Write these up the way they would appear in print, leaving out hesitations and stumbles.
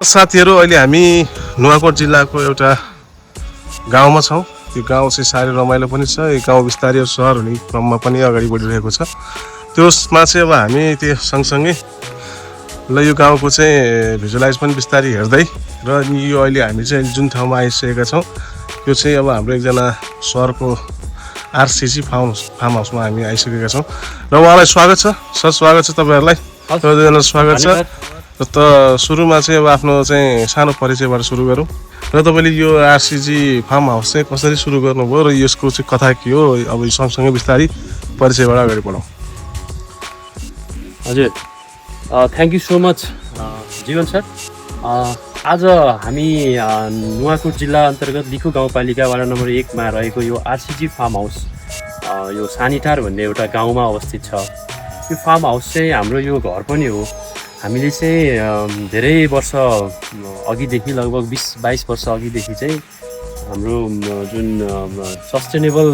साथीहरू अहिले हामी नुवाकोट जिल्लाको एउटा गाउँमा छौँ। त्यो गाउँ चाहिँ साह्रै रमाइलो पनि छ। यो गाउँ बिस्तारै सहर हुने क्रममा पनि अगाडि बढिरहेको छ। त्यसमा चाहिँ अब हामी त्यो सँगसँगै ल यो गाउँको चाहिँ भिजुअलाइज पनि बिस्तारै हेर्दै र यो अहिले हामी चाहिँ जुन ठाउँमा आइसकेका छौँ यो चाहिँ अब हाम्रो एकजना सहरको आरसिसी फार्म हाउसमा हामी आइसकेका छौँ र उहाँलाई स्वागत छ। सर स्वागत छ तपाईँहरूलाई, सबैजना स्वागत छ। त सुरुमा चाहिँ अब आफ्नो चाहिँ सानो परिचयबाट सुरु गरौँ र तपाईँले यो आरसिजी फार्म हाउस चाहिँ कसरी सुरु गर्नुभयो र यसको चाहिँ कथा के हो, अब यो सँगसँगै बिस्तारै परिचयबाट अगाडि बढौँ। हजुर, थ्याङ्क यू सो मच जीवन सर। आज हामी नुवाकोट जिल्ला अन्तर्गत लिखु गाउँपालिका वडा नम्बर 1 मा रहेको यो आरसिजी फार्म हाउस यो सानीटार भन्ने एउटा गाउँमा अवस्थित छ। यो फार्म हाउस चाहिँ हाम्रो यो घर पनि हो। हामीले चाहिँ धेरै वर्ष अघिदेखि लगभग 20-22 वर्ष अघिदेखि चाहिँ हाम्रो जुन सस्टेनेबल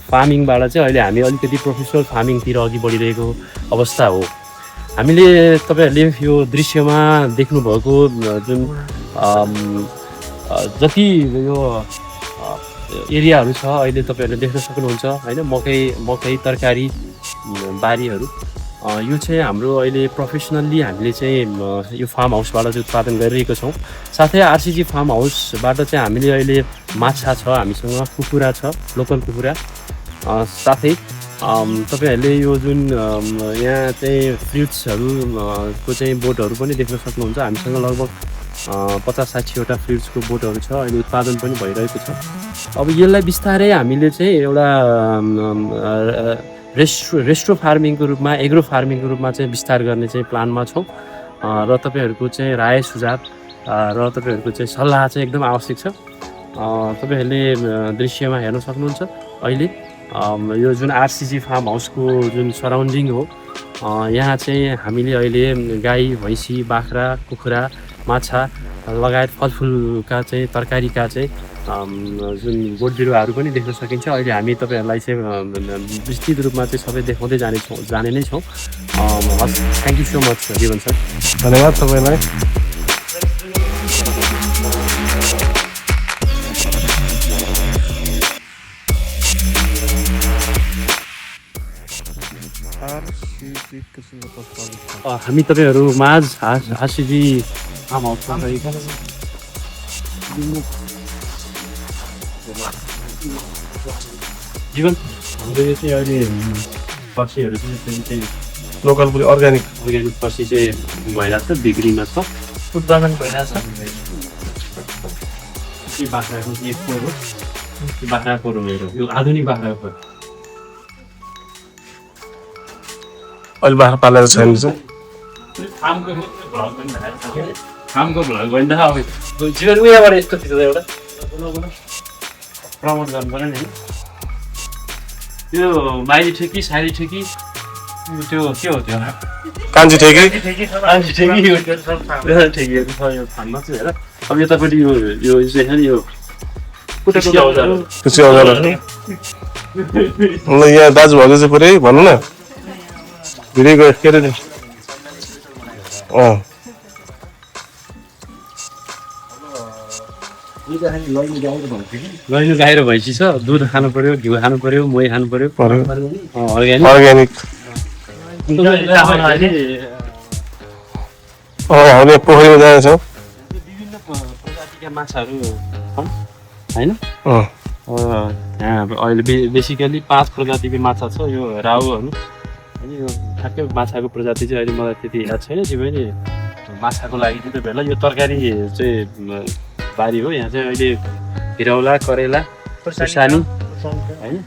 फार्मिङबाट चाहिँ अहिले हामी अलिकति प्रोफेसनल फार्मिङतिर अघि बढिरहेको अवस्था हो। हामीले तपाईँहरूले यो दृश्यमा देख्नुभएको जुन जति यो एरियाहरू छ अहिले तपाईँहरूले देख्न सक्नुहुन्छ होइन, मकै तरकारी बारीहरू यो चाहिँ हाम्रो अहिले प्रोफेसनल्ली हामीले चाहिँ यो फार्म हाउसबाट चाहिँ उत्पादन गरिरहेको छौँ। साथै आरसिजी फार्म हाउसबाट चाहिँ हामीले अहिले माछा छ, हामीसँग कुखुरा छ, लोकल कुखुरा। साथै तपाईँहरूले यो जुन यहाँ चाहिँ फ्रुट्सहरू को चाहिँ बोटहरू पनि देख्न सक्नुहुन्छ। हामीसँग लगभग 50-60 वटा फ्रुट्सको बोटहरू छ, अहिले उत्पादन पनि भइरहेको छ। अब यसलाई बिस्तारै हामीले चाहिँ एउटा रेस्ट्रो फार्मिङको रूपमा, एग्रो फार्मिङको रूपमा चाहिँ विस्तार गर्ने चाहिँ प्लानमा छौँ र तपाईँहरूको चाहिँ राय सुझाव र तपाईँहरूको चाहिँ सल्लाह चाहिँ एकदम आवश्यक छ। तपाईँहरूले दृश्यमा हेर्न सक्नुहुन्छ अहिले यो जुन आरसिजी फार्म हाउसको जुन सराउन्डिङ हो, यहाँ चाहिँ हामीले अहिले गाई, भैँसी, बाख्रा, कुखुरा, माछा लगायत फलफुलका चाहिँ तरकारीका चाहिँ जुन बोट बिरुवाहरू पनि देख्न सकिन्छ। अहिले हामी तपाईँहरूलाई चाहिँ विस्तृत रूपमा चाहिँ सबै देखाउँदै जाने नै छौँ। हस्, थ्याङ्क यू सो मच जीवन सर। धन्यवाद तपाईँलाई। हामी तपाईँहरू माझ आरसिजी फार्म हाउसमा रहेका जीवन हाम्रो यो चाहिँ अहिले फर्सीहरू चाहिँ लोकल पुरै अर्ग्यानिक फर्सी चाहिँ भइरहेको छ, बिक्रीमा छ, उत्पादन भइरहेको छ। बाख्राको बाख्राको रोहरू यो आधुनिक बाख्राको अहिले बाख्रा पालेर छैन चाहिँ फार्मको भ्लग भने त अब जीवन उयोबाट यस्तो थियो एउटा प्रमोट गर्नु पऱ्यो नि। यो माइली ठेकी, साइली ठेकी, त्यो के हो त्यो कान्छी ठेकी ठेकीहरू छ यो फार्ममा चाहिँ हेर। अब यो तपाईँले यो चाहिँ यो कृषि औजारहरू ल यहाँ दाजुभाउजू चाहिँ पुरै भनौँ न धेरै गयो के अरे गैनु गाई र भैँसी छ, दुध खानु पर्यो, घिउ खानु पर्यो, मही खानु पर्यो, अर्ग्यानिक हामीले पोखरीमा जानेछौँ। विभिन्न प्रजातिका माछाहरू छन् होइन। यहाँ अहिले बेसिकली 5 प्रजातिको माछा छ। यो राहुहरू होइन, यो ठ्याक्कै माछाको प्रजाति चाहिँ अहिले मलाई त्यति याद छैन। जे पनि माछाको लागि चाहिँ तपाईँहरूलाई यो तरकारी चाहिँ बारी हो। यहाँ चाहिँ अहिले हिरौला, करेला, खुर्सानी होइन।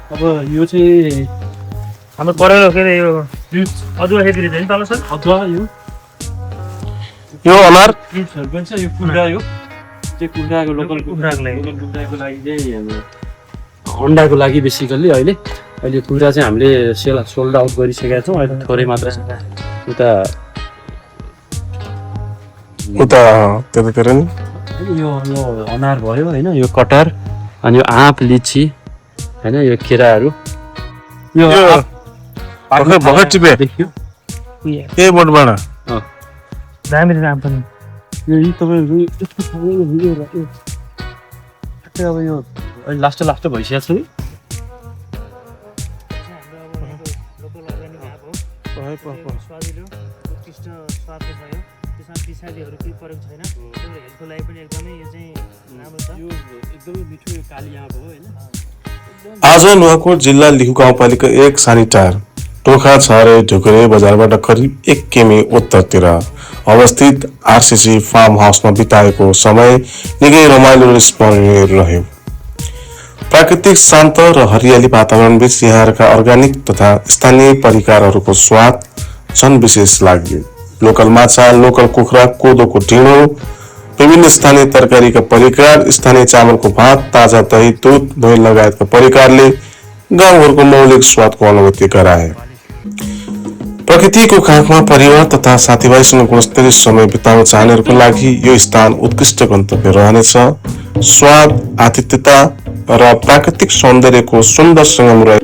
अब यो चाहिँ हाम्रो करेला के अरे यो अदुवा खेती चाहिँ तल सर अदुवा, यो अनार फ्रुट्सहरू पनि छ। यो कुखुरा, यो चाहिँ कुखुराको लोकल कुखुराको लागि चाहिँ अन्डाको लागि बेसिकल्ली अहिले कुखुरा चाहिँ हामीले सोल्ड आउट गरिसकेका छौँ। अहिले थोरै मात्र छ। उता त्यतातिर नि यो अनार भयो होइन, यो कटार, अनि यो आँप, लिची होइन, यो केराहरू, यो भर्खर टिपे उयो ए बोटबाट दामी नाम पनि यही तपाईँहरू यस्तो खाले यो ठ्याक्कै अब यो अहिले लास्ट भइसकेको छ नि स्वादिलो उत्कृष्ट स्वादको छ यो त्यसमा विषादीहरू केही परेको छैन हेल्थको लागि पनि एकदमै यो चाहिँ राम्रो छ यो एकदमै मिठो यो काली आँप हो होइन आज नुवाकोट जिल्ला लिखु गाउँपालिका 1 सानिटार टोखा छरे ढुकुरे बजारबाट करिब 1 किमी उत्तरतिर अवस्थित आरसीसी फार्म हाउसमा बिताएको समय निकै रमाइलो र स्मरणीय रह्यो। प्राकृतिक शान्त र हरियाली वातावरणबीच यहाँका अर्ग्यानिक तथा स्थानीय परिकारहरूको स्वाद झन विशेष लाग्यो। लोकल माछा, लोकल कुखुरा, कोदोको ढिँडो, विभिन्न स्थानीय तरकारीका परिकार, स्थानीय चामलको भात, ताजा दही, दुध, भोइल लगायतका परिकारले गाउँघरको मौलिक स्वादको अनुभूति गराए। प्रकृतिको काखमा परिवार तथा साथीभाइसँग गुणस्तरीय समय बिताउन चाहनेहरूको लागि यो स्थान उत्कृष्ट गन्तव्य रहनेछ। स्वाद, आतिथ्यता र प्राकृतिक सौन्दर्यको सुन्दर संगम रहे